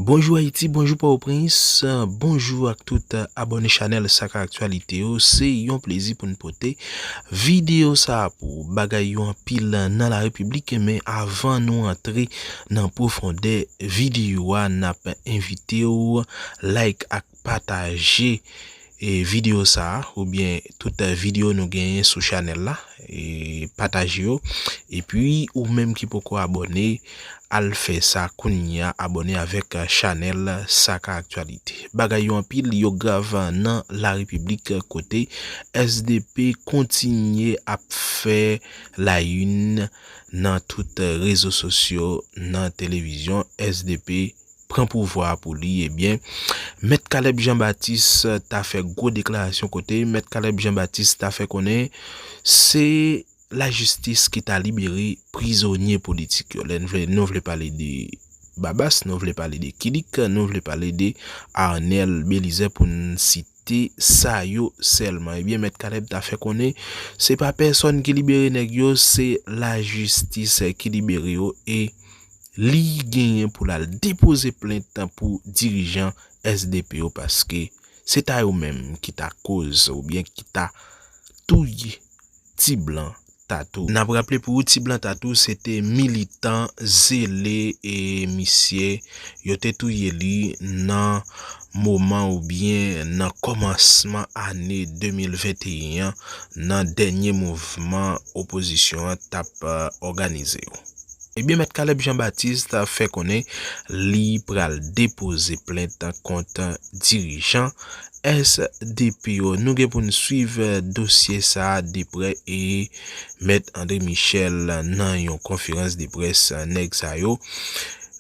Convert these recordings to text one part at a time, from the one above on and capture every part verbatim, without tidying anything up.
Bonjou Ayiti, bonjou Pòtoprens, bonjou ak tout abòne chanèl Sa Ka Aktyalite yo. Se yon plezi pou n pote videyo sa a pou ou. Bagay yo anpil nan larepiblik, men avan nou antre nan pwofondè videyo a, n ap envite w like ak pataje e videyo sa a, oubyen tout videyo nou genyen sou chanèl la, e pataje yo. Epi, ou menm ki poko abòne, al fè sa kounye a, abòne avèk chanèl Sa Ka Aktyalite. Bagay yo anpil, yo grav nan larepiblik, kote S D P kontinye ap fè la une nan tout rezo sosyo, nan televizyon. S D P pran pouvwa a pou li, ebyen, Mèt Caleb Jean Baptiste ta fè gwo deklarasyon kote Mèt Caleb Jean Baptiste ta fè konnen se lajistis ki ta libere prizonye politik yo. Lè n vle, nou vle pale de Babas, nou vle pale de Kilik, nou vle pale de Arnel Belizaire pou n site sa yo sèlman. Ebyen, Mèt Caleb ta fè konnen se pa pèsòn ki libere nèg yo, se lajistis ki libere yo e li genyen pou l al depoze plent pou dirijan S D P yo, paske se ta yo menm ki ta koz oubyen ki ta touye Ti Blan Tatou. N ap raple pou ou, Ti Blan Tatou se te militan zele e misye, yo te touye li nan moman oubyen nan kòmansman ane de mil venteyen an, nan dènye mouvman opozisyon an t ap, eh, òganize yo. Ebyen, Mèt Caleb Jean Baptiste fè konnen li pral depoze plent kont dirijan S D P yo. Nou gen pou n swiv dosye sa a de prè e Mèt André Michel nan yon konferans de près, nèg sa yo,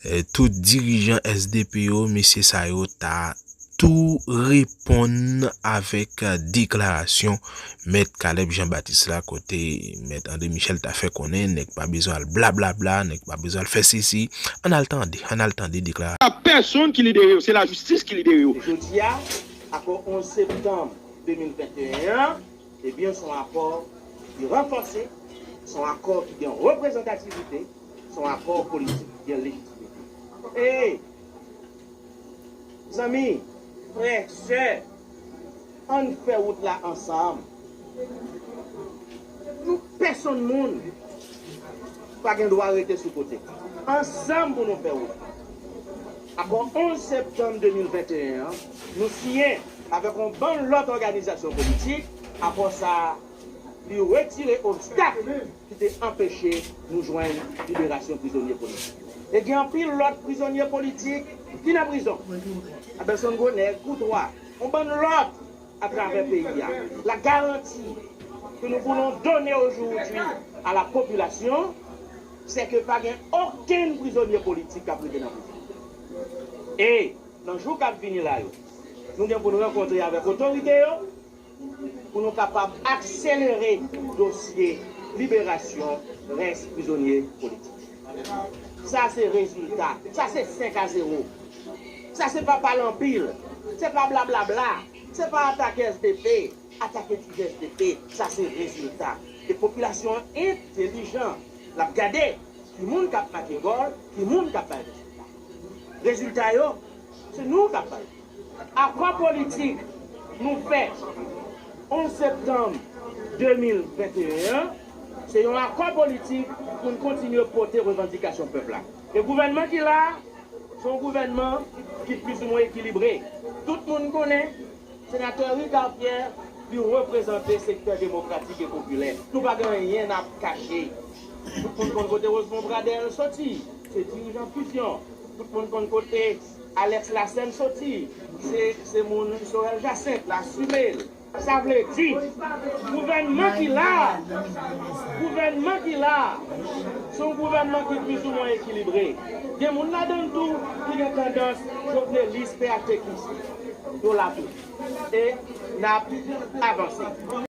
eh, tout dirijan S D P yo, mesye sa yo ta tou reponn avèk deklarasyon Mèt Caleb Jean Baptiste la, kote Mèt André Michel ta fè konnen nèg pa bezwen al blablabla, nèg pa bezwen al fè sesi. Ann al tande, ann al tande deklarasyon. Pa pèsonn ki libere yo, se lajistis ki libere yo. Jodi a, akò onz septanm de mil venteyen an, ebyen, se yon akò ki ranfòse, se yon akò ki gen reprezantativite, se yon akò politik ki gen lejitimite. E, zanmi, frè, sè, ann fè wout la ansanm. Nou, pèsonn moun pa gen dwa rete sou kote. Ansanm pou nou fè wout. Akò onz septanm de mil venteyen an, nou siyen avèk yon bann lòt òganizasyon politik. Akò sa a, li retire obstak ki te anpeche nou jwenn liberasyon prizonye politik. E gen anpil lòt prizonye politik ki nan prizon. Abelson Gros Nègre, Koutwa, yon bann lòt atravè peyi a. La garantie que nous voulons donner aujourd'hui à la population, c'est que pa gen okenn prizonye politik k ap rete nan prizon. E nan jou k ap vini la yo, nou gen pou n rankontre avèk otorite yo pou nou kapab akselere dosye liberasyon rès prizonye politik. Sa se rezilta. Sa se senk a zewo. Sa se pa pale anpil. Se pa blablabla. Se pa atake S D P. Atake ti S D P. Sa se rezilta. E popilasyon an entelijan. L ap gade ki moun k ap make gòl, ki moun k ap bay rezilta. Rezilta yo, se nou k ap bay. Akò politik nou fè onz septanm de mil venteyen an, se yon akò politik pou n kontinye pote revandikasyon pèp la. E gouvènman ki la a, se yon gouvènman ki plizoumwen ekilibre. Tout moun konnen Senatè Ricard Pierre, li reprezante sektè demokratik e popilè. Nou pa gen anyen n ap kache. Tout moun konn kote Rosemond Pradel soti, se dirijan Fusion. Tout moun konn kote Alex Lassène soti, se, se moun Sorel Jacinthe, l asime l. Sa vle di, gouvènman ki la a, gouvènman ki la a, se yon gouvènman ki plizoumwen ekilibre. Gen moun ladan l tou ki gen tandans jovenelis, P H T kis. Yo la tou. E n ap avanse.